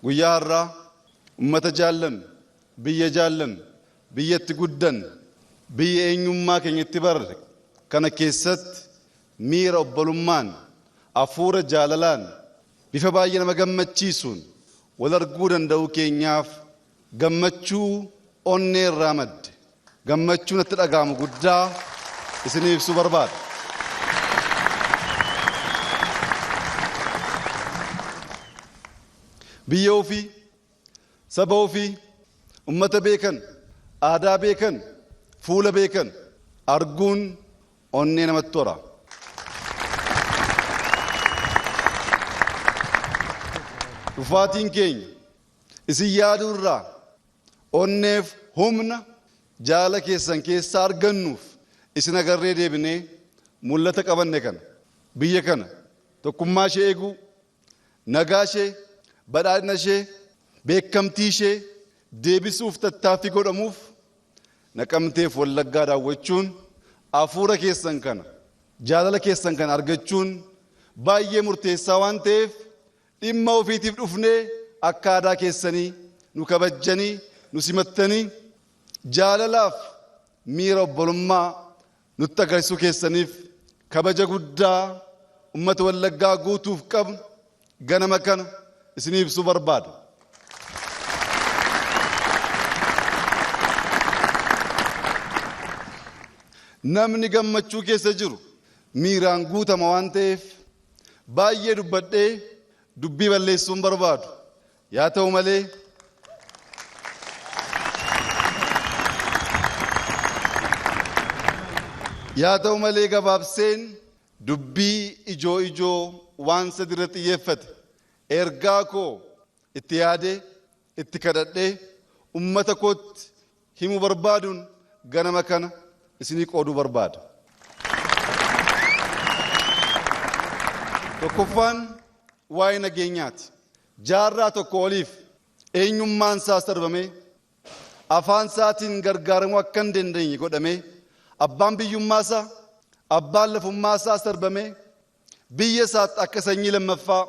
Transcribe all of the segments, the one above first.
Guyyaa har'aa ummata jaallannu, biyya jaallannu, biyyatti guddanne, biyya eenyummaa keenyatti barre kana keessatti miira obbolummaan, hafuura jaalalaan, bifa baay'ee nama gammachiisuun wal arguu danda'uu keenyaaf gammachuu onnee irraa madde, gammachuu natti dhaga'amu guddaa isinii ibsuu barbaada. Biyya ofii, saba ofii, ummata beekan, aadaa beekan, fuula beekan arguun onnee namatti tola. Dhufaatiin keenya isin yaaduu irraa onneef humna jaala keessan keessaa argannuuf isin agarree deebinee mul'ata qabanne kana, biyya kana tokkummaa ishee eeguu, nagaa ishee, badhaadhina ishee, beekamtii ishee deebisuuf tattaaffii godhamuuf Naqamteef Wallaggaa daawwachuun hafuura keessan kana, jaalala keessan kana argachuun baay'ee murteessaa waan ta'eef dhimma ofiitiif dhufnee akka aadaa keessanii nu kabajjanii, nu simattanii jaalalaaf miira obbolummaa nutti agarsiisuu keessaniif kabaja guddaa ummata Wallaggaa guutuuf qabnu ganama kana isinii ibsuu barbaada. Namni gammachuu keessa jiru miiraan guutama waan ta'eef baay'ee dubbadhee dubbii balleessuu hin barbaadu. Yaa ta'u malee Yaa ta'u malee gabaabseen dubbii ijoo ijoo waan sadi irratti xiyyeeffate ergaa koo itti yaadee itti kadhadhee ummata kootti himuu barbaaduun ganama kana isinii qooduu barbaada. Tokkoffaan waa'ee nageenyaati. Jaarraa tokko oliif eenyummaan isaa sarbamee, afaan isaatiin gargaaramuu akka hin dandeenye godhamee, abbaan biyyummaa isaa, abbaan lafummaa isaa sarbamee, biyya isaatti akka sanyii lammaffaa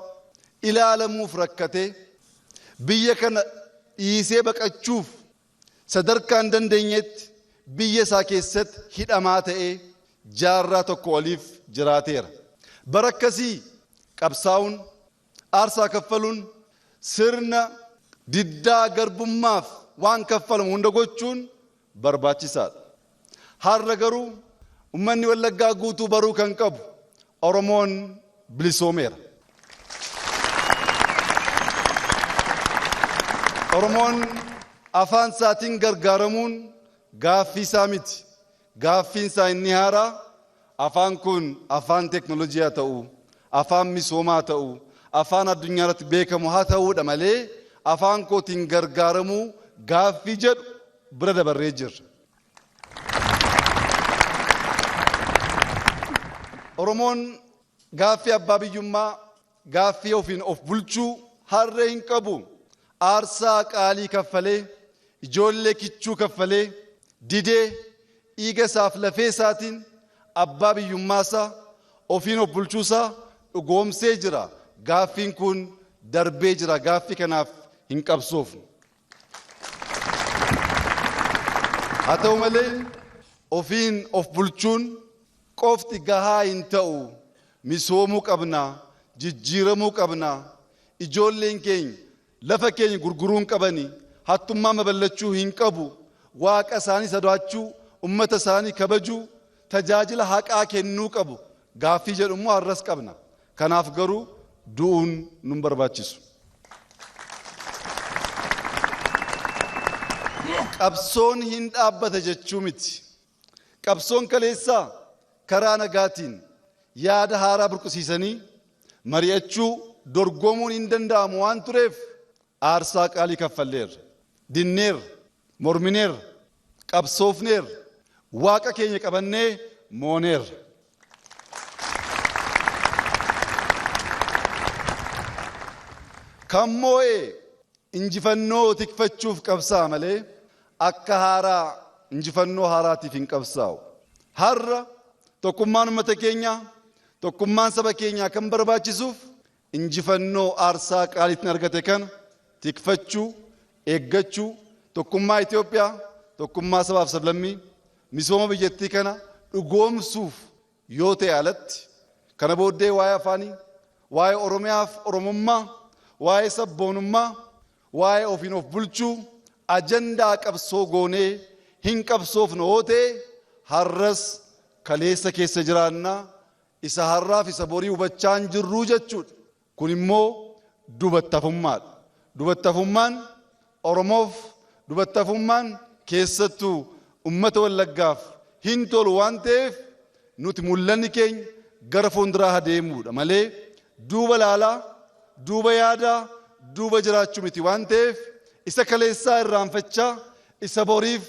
ilaalamuuf rakkatee, biyya kana dhiisee baqachuuf sadarkaa hin dandeenyetti biyya isaa keessatti hidhamaa ta'ee jaarraa tokko oliif jiraateera. Bara akkasii qabsaa'uun, aarsaa kaffaluun, sirna diddaa garbummaaf waan kaffalamu hunda gochuun barbaachisaadha. Har'a garuu ummanni Wallaggaa guutuu baruu kan qabu Oromoon bilisoomeera. Oromoon afaan isaatiin gargaaramuun gaaffii isaa miti. Gaaffiin isaa inni haaraa afaan kun afaan teeknooloojii haa ta'u, afaan misoomaa haa ta'u, afaan addunyaa irratti beekamu haa ta'uudha malee afaan kootiin gargaaramuu gaaffii jedhu bira dabarree jirra. Oromoon gaaffii abbaa biyyummaa, gaaffii ofiin of bulchuu harree hin qabu. Aarsaa qaalii kaffalee, ijoollee kichuu kaffalee, didee dhiiga isaaf lafee isaatiin abbaa biyyummaa isaa, ofiin of bulchuu isaa dhugoomsee jira. Gaaffiin kun darbee jira. Gaaffii kanaaf hin qabsoofnu. Haa ta'u malee ofiin of bulchuun qofti gahaa hin ta'u. Misoomuu qabna, jijjiiramuu qabna. Ijoolleen keenya lafa keenya gurguruu hin qabani, hattummaan babal'achuu hin qabu. Waaqa isaanii sodaachuu, ummata isaanii kabajuu, tajaajila haqaa kennuu qabu. Gaaffii jedhu immoo har'as qabna. Kanaaf garuu du'uun nun barbaachisu. Qabsoon hin dhaabbata jechuu miti. Qabsoon kaleessaa karaa nagaatiin yaada haaraa burqisiisanii mari'achuu, dorgomuun hin danda'amu waan tureef aarsaa qaalii kaffalleerra. Dinneerra, mormineerra, qabsoofneerra, Waaqa keenya qabannee mooneerra. Kan moo'e injifannoo tikfachuuf qabsaa'a malee akka haaraa injifannoo haaraatiif hin qabsaa'u. Har'a tokkummaan uummata keenyaa, tokkummaan saba keenyaa kan barbaachisuuf injifannoo aarsaa qaaliitiin argate kana tikfachuu, eeggachuu, tokkummaa Itoophiyaa, tokkummaa sabaaf sablammii, misooma biyyattii kana dhugoomsuuf yoo ta'e alatti kana booddee waa'ee afaanii, waa'ee Oromiyaaf Oromummaa, waa'ee sabboonummaa, waa'ee ofiin of bulchuu ajandaa qabsoo goonee hin qabsoofnu yoo ta'e har'as kaleessa keessa jiraannaa isa har'aaf isa borii hubachaa hin jirruu jechuudha. Kun immoo dubattafummaadha. Dubattafummaan Oromoof, dubattafummaan keessattuu uummata Wallaggaaf hin tolu waan ta'eef nuti mul'anni keenya gara fuulduraa adeemuudha malee duuba laalaa, duuba yaadaa, duuba jiraachuu miti waan ta'eef isa kaleessaa irraanfachaa isa boriif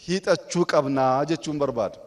hiixachuu qabnaa jechuun barbaada.